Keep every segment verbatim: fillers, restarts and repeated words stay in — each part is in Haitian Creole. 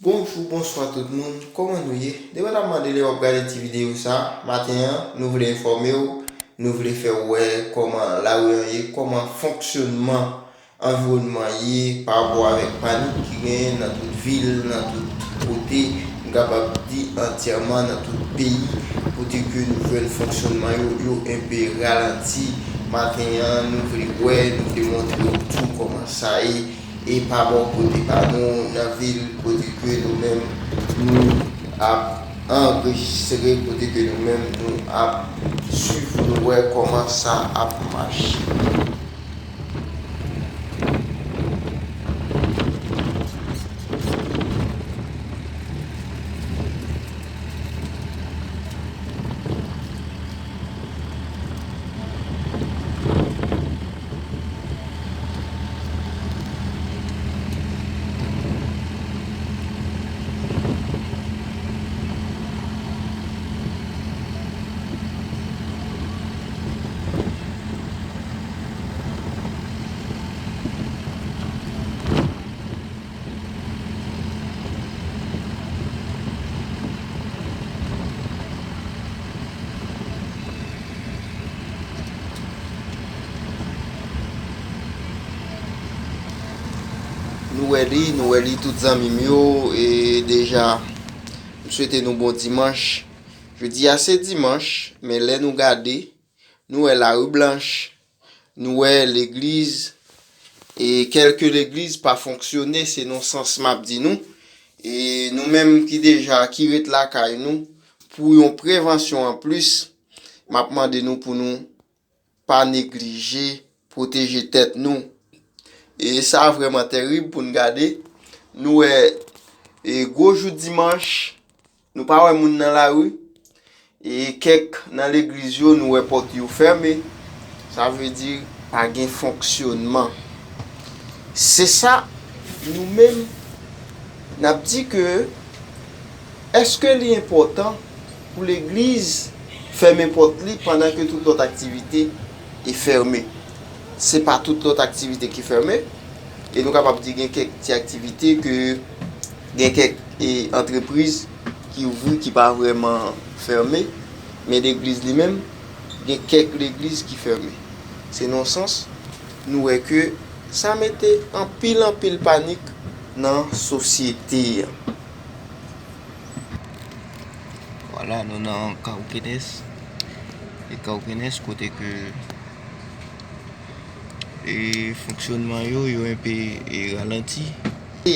Bonjou, bonswa tout moun, kòman nou ye? Depi w ap mande lè w ap gade ti videyo sa, maten an, nou vle enfòme w, nou vle fè w wè kòman lari an ye, kòman fonksyònman anviwònman ye pa rapò avèk panik ki genyen nan tout vil, nan tout kote, m kapab di antyèman nan tout peyi, kote ke nou jwenn fonksyònman yo, yo enpe ralanti. Maten an, nou vle wè, nou vle montre w tou kòman sa ye. E pa bò kote pa nou, nan vil kote ke nou menm nou ap anrejistre, kote ke nou menm nou ap swiv pou nou wè kòman sa ap mache. Nou wè li, nou wè li tout zanmi m yo, e deja, m swete nou bon dimanch. Jodi a se dimanch, men lè nou gade, nou wè lari blanch, nou wè legliz, e kèlke legliz pa fonksyone, se nan sans m ap di nou. E nou menm ki deja, ki ret lakay nou, pou yon prevansyon anplis, m ap mande nou pou nou pa neglije pwoteje tèt nou. E sa vrèman tèrib pou n gade. Nou wè, e gwo jou dimanch, nou pa wè moun nan lari. E kèk nan legliz yo, nou wè pòt yo fèmen. Sa vle di pa gen fonksyònman. Se sa, nou menm, n ap di ke, èske li enpòtan pou legliz fèmen pòt li pandan ke tout lòt aktivite e fèmen? Se pa tout lòt aktivite ki fèmen. E nou kapab di gen kèk ti aktivite ke gen kèk, e, antrepriz ki ouvri, ki pa vrèman fèmen. Men legliz li menm, gen kèk legliz ki fèmen. Se nan sans, nou wè ke sa mete anpil, anpil panik nan sosyete a. Vwala, nou nan Cauquenes. E Cauquenes, kote ke, e, fonksyònman yo, yo enpe, e, ralanti. E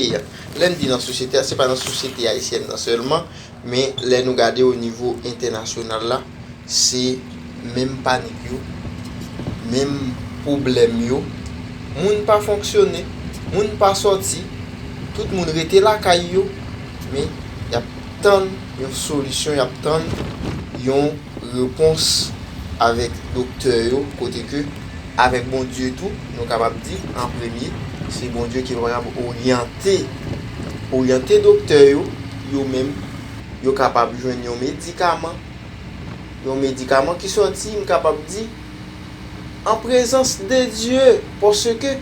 lè n di nan sosyete a, se pa nan sosyete ayisyèn nan sèlman, men lè nou gade o nivo entènasyonal la, se menm panik yo, menm pwoblèm yo. Moun pa fonksyone, moun pa sòti, tout moun rete lakay yo, men y ap tann yon solisyon, y ap tann yon repons avèk doktè yo, kote ke avèk Bondye tou, nou kapab di, an premye, se Bondye ki kapab oryante, oryante doktè yo, yo menm, yo kapab jwenn yon medikaman, yon medikaman ki sòti, m kapab di, an prezans de Dye, paske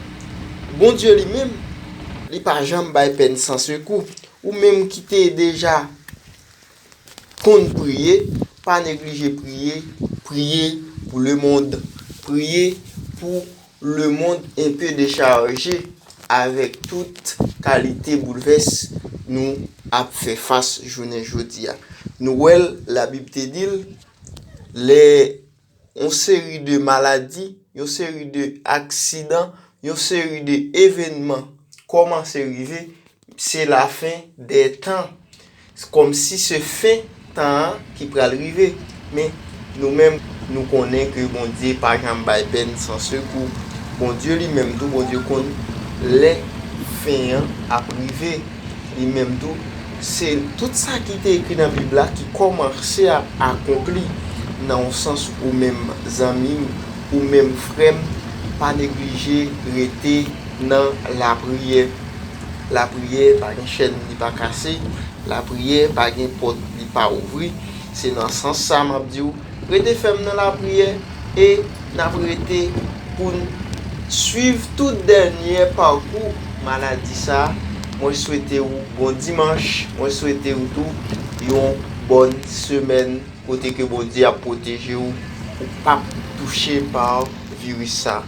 Bondye li menm, li pa janm bay pèn san sekou. Ou menm ki te deja konn priye, pa neglije priye, priye pou lemonn, priye pou lemonn enpe dechaje avèk tout kalite boulvès nou ap fè fas jounen jodi a. Nou wè l, Labib te di l, lè yon seri de maladi, yon seri de aksidan, yon seri de evènman kòmanse rive, se lafen dè tan. Kòmsi se fen tan an ki pral rive. Men nou menm, nou konnen ke Bondye pa janm bay pèn san sekou. Bondye li menm tou, Bondye konn lè fen an ap rive. Li menm tou, se tout sa ki te ekri nan Bib la ki kòmanse ap akonpli. Nan yon sans, ou menm zanmi m, ou menm frè m, pa neglije rete nan lapriyè. Lapriyè pa gen chèn li pa kase, lapriyè pa gen pòt li pa ouvri. Se nan sans sa m ap di w, rete fèm nan lapriyè e n ap rete pou n swiv tout dènyè pakou maladi sa a Mwen swete w bon dimanch. Mwen swete w tou yon bòn semèn kote ke Bondye ap pwoteje w, ou p ap touche pa viris sa.